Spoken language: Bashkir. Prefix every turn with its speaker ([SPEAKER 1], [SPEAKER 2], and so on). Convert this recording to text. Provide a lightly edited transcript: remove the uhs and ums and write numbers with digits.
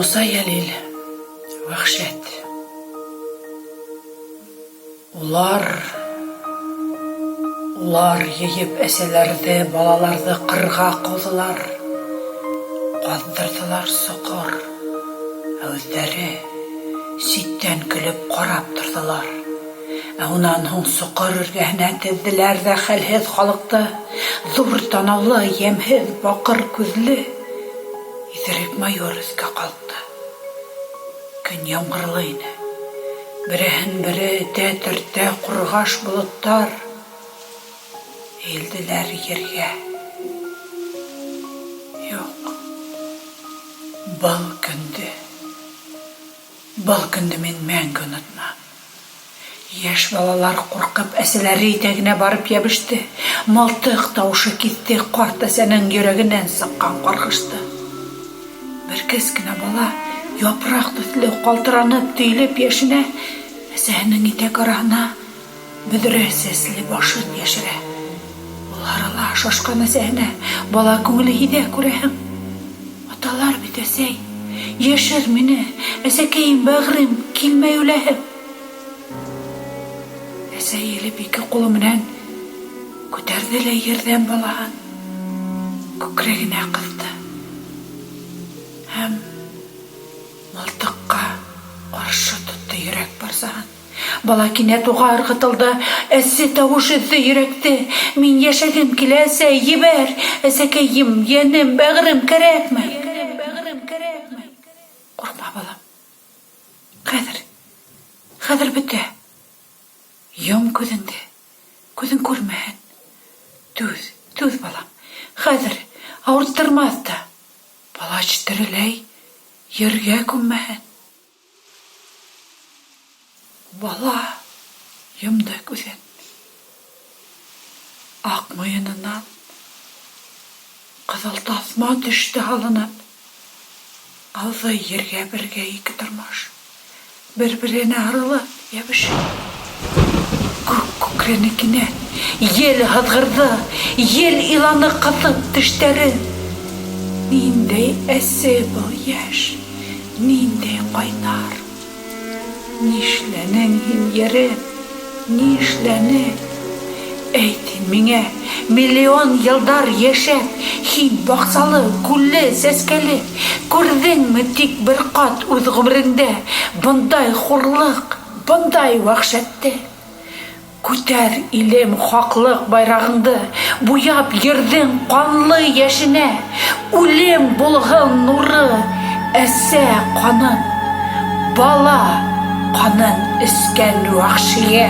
[SPEAKER 1] Муса Йәлил, Вәхшәт. Улар, улар йыйып әсәләрҙе, балаларҙы ҡырға ҡыуҙылар, ҡаҙҙырҙылар соҡор, ә үҙҙәре ситтән көлөп ҡарап торҙолар. Ә унан һуң соҡор эргәһенә теҙҙеләр ҙә хәлһеҙ халыҡты, ҙур танаулы, йәмһеҙ баҡыр күҙле иҫерек майор өҫкә ҡалҡты. Көн ямғырлы ине. Береһен-бере этә-төртә ҡурғаш болоттар эйелделәр ергә. Юҡ, был көндө, был көндө мин мәңге онотмам. Йәш балалар ҡурҡып әсәләре итәгенә барып йәбеште. Мылтыҡ тауышы киҫте ҡарт әсәнең йөрәгенән сыҡҡан ҡарғышты. Бер кескенә бала япраҡ төҫлө ҡалтыранып, төйөлөп йәшенә, әсәһенең итәк араһына бөҙрә сәсле башын йәшерә. Ул һарыла шашҡан әсәһенә, бала күңеле һиҙә, күрәһең. Аталар бит, әсәй, йәшер мине, әсәкәйем, бәғрем, килмәй үләһем. Әсәй иелеп ике ҡулы менән күтәрҙе лә ерҙән балаһын күкрәгенә ҡыҫты һәм мылтыҡҡа ҡаршы тотто йөрәк барсаһын. Бала кинәт уға ырғытылды, әсе тауыш өҙҙө йөрәкте. Мин йәшәгем килә, әсәй, ебәр! Әсәкәйем, йәнем, бәғерем, кәрәкмәй! Ҡурҡма, балам. Хәҙер, хәҙер бөтә. Йом күҙеңде, күҙең күрмәһен. Түҙ, түҙ, балам. Хәҙер ауырттырмаҫ та. Палач тереләй ергә күммәһен. Бала йомдо күҙен. Аҡ муйынынан ҡыҙыл таҫма төштө һалынып. Ауҙы ергә бергә ике тормош, Бер-береһенә һарылып, йәбешеп. Күк күкрәне кинәт, ел һыҙғырҙы, Ел иланы ҡыҫып тештәрен. Ниндәй әсе был йәш, ниндәй ҡайнар! Нишләнең һин, ерем, нишләнең? Әйт һин миңә, миллион йылдар йәшәп, һин баҡсалы, күлле, сәскәле, күрҙеңме тик бер ҡат үҙ ғүмереңдә бындай хурлыҡ, бындай вәхшәтте? Күтәр, илем, хаклык байрағыңды, Буяп йөрҙөң ҡанлы йәшенә, Үлем булһын нуры, әсә ҡанын, Бала ҡанын эскән вәхшигә.